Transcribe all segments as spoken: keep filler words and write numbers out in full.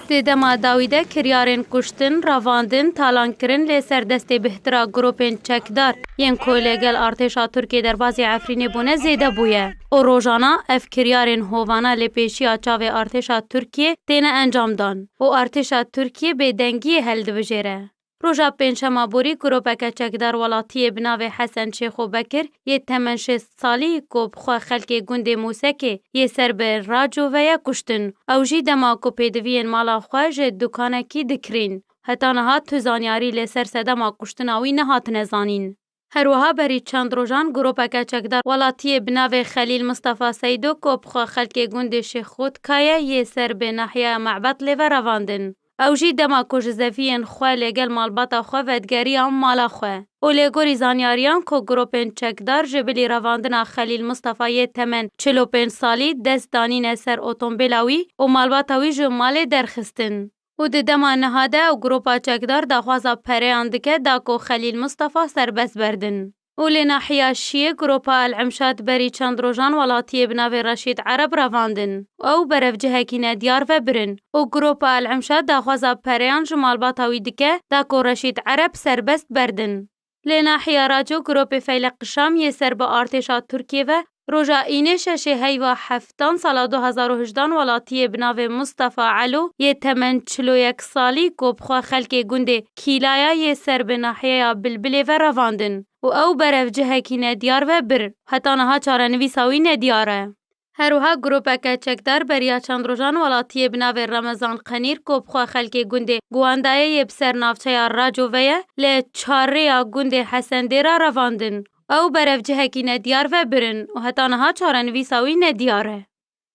Di dema dawî de kiryarên kuştin, revandin, talankirin lê ser destê bihtira grûpên çekdar yên ku li gel artêşa Tirkiyê derbasî Efrînê bûne zêde bûye û rojana ev kiryarên hovana li pêşiya çavê artêşa Tirkiyê têne encamdan û artêşa Tirkiyê bêdengiyê hildibijêre. Roja Pêncşema borî grûpeke çekdar welatiyê bi navê Hesen Şêxo Bekir yê temen şêst salî ku bi xwe xelkê gundê Mûsekê yê ser bi Raco ve ye kuştin. Ew jî dema ku pêdiviyên mala xwe ji dukanekî dikirîn. Heta niha tu zanyarî li ser sedema kuştina wî nehatine zanîn. Her wiha berî çend rojan grûpeke çekdar welatiyê bi navê Xelîl Mistefa Seydo ku bi xwe xelkê gundê Şêxotka ye yê ser bi nahiyeya Mebet lê ve revandin. Ew jî dema ku ji zeviyên xwe lê gel malbata xwe vedigeriya mala xwe û lê gorî zanyariyan ku grûpên çekdar ji bilî revandina Xelîl Mistefa yê temen çil û pênc salî dest danîne ser otombêla wî û malbata wî ji malê derxistin. Û di dema niha de ew grûpa çekdar daxwaza pereyan dike da ku Xelîl Mistefa serbest berdin. Û li nahiya Şiyê grûpa El Emşad berî çend rojan welatiyê bi navê Reşîd Ereb revandin û ew berevcihekî nediyar ve birin û grûpa El Emşad daxwaza pereyan ji malbata wî dike da ku Reşîd Ereb serbest berdin. Li nahiya Raco grûpê Feylek Şam yê ser bi artêşa Tirkiyê ve roja Înê şeşê heyva heftan sala du hezar û hejdan welatiyê bi navê Mistefa Elo yê temen çil û yek salî ku bi xwe xelkê gundê Kîlaya yê ser bi nahiyeya Bilbilê ve revandin û ew berevcihekî nediyar ve bir. Heta niha çarenivîsa wî nediyar e. Her wiha grûpeke çekdar beriya çend rojan welatiyê bi navê Remezan Qenîr ku bi xwe xelkê gundê Guandayê yê bi ser navçeya Raco ve ye li çarrêya gundê Hesendê re revandin. Ew berevcihekî nediyar ve birin û heta niha çarenivîsa wî nediyar e.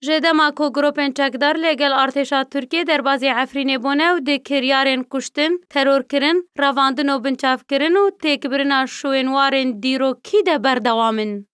Ji dema ku grûpên çekdar lê gel artêşa Tirkiyê derbazî Efrînê bûne û di kiryarên kuştin, terorkirin, revandin û binçavkirin û têkbirina şûên warên dîrokî de berdewam in.